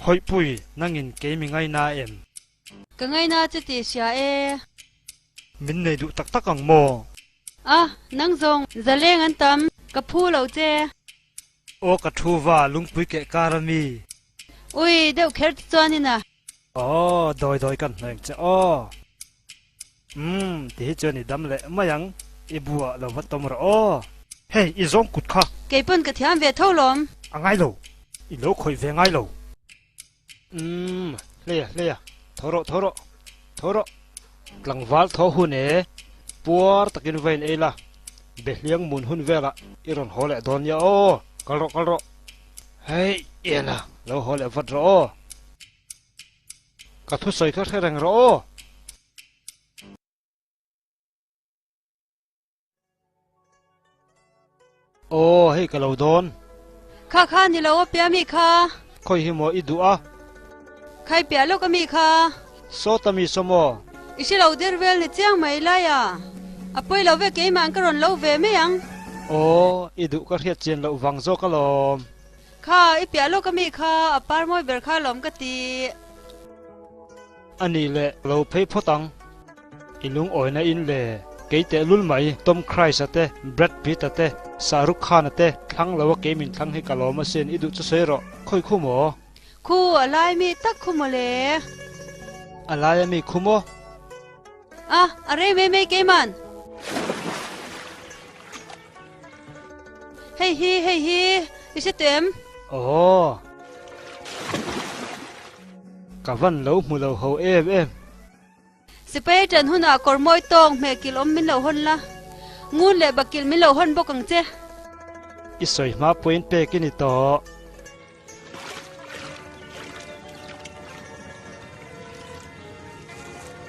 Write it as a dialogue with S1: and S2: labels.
S1: Hawihpui, nangin kei mi ngaina em?
S2: Ka ngaina che tih hria e.
S1: Min nei duh tak tak ang maw?
S2: A, nang zawng, zaleng an tam, ka phu lo che.
S1: Aw ka thu va, lungpui keh kar a mi.
S2: Ui, deuh kher te chuan in a.
S1: Aw, dawi dawi kan hnawih ang che aw. Umm, ti hi chuan i dam leh mai ang, i buah lo va tawm rawh aw. Hei, i zawng kut kha.
S2: Kei pawn ka thiam ve tho lawm.
S1: A ngai lo, i lo khawih ve ngai lo. Umm, hleia hleia, tho rawh tho rawh, tho rawh. Tlangval tho hun e, puar takin va in ei la, behliang mun hun velah i rawn haw leh dawn nia aw, kal rawh kal rawh. Hei, Iana, lo haw leh vat rawh aw. Ka thusawi kha hre reng rawh aw. Aw, hei ka lo dawn.
S2: Kha kha ni lo a pia mi kha.
S1: Khawi hi maw i duh a?
S2: Khai piah lawk a mi kha.
S1: Sawta mi saw maw?
S2: I hre lo der vel ni chiang mai lai a. A pawi lo ve keimah ka rawn lo ve mai ang.
S1: Aw, i duh ka hriat chian loh vang zawk alawm.
S2: Kha, i piah lawk a mi kha, a par mawi ber kha alawm ka ti.
S1: A nih leh lo phei phawt ang. I lungawina in le kei teh lul mai, Tom Cruise-a te, Brad Pitt-a te, Shah Rukh Khan-a te thlang lo a kei min thlang hi ka lawm asin, i duh chu sawi rawh, khawi khu maw?
S2: Khu, a lai mi tak khu maw le?
S1: A lai a mi khu maw?
S2: A, a rei mai mai keiman. Hei hi, hei hi, i hre teh em?
S1: Aw. Ka van lo hmu lo ho em em.
S2: Sipai ṭan hunah kawr mawi tawng hmeh kilh awm min lo hawn la, ngun leh bakilh min lo hawn bawk ang che.
S1: I sawi hma point pek i ni tawh.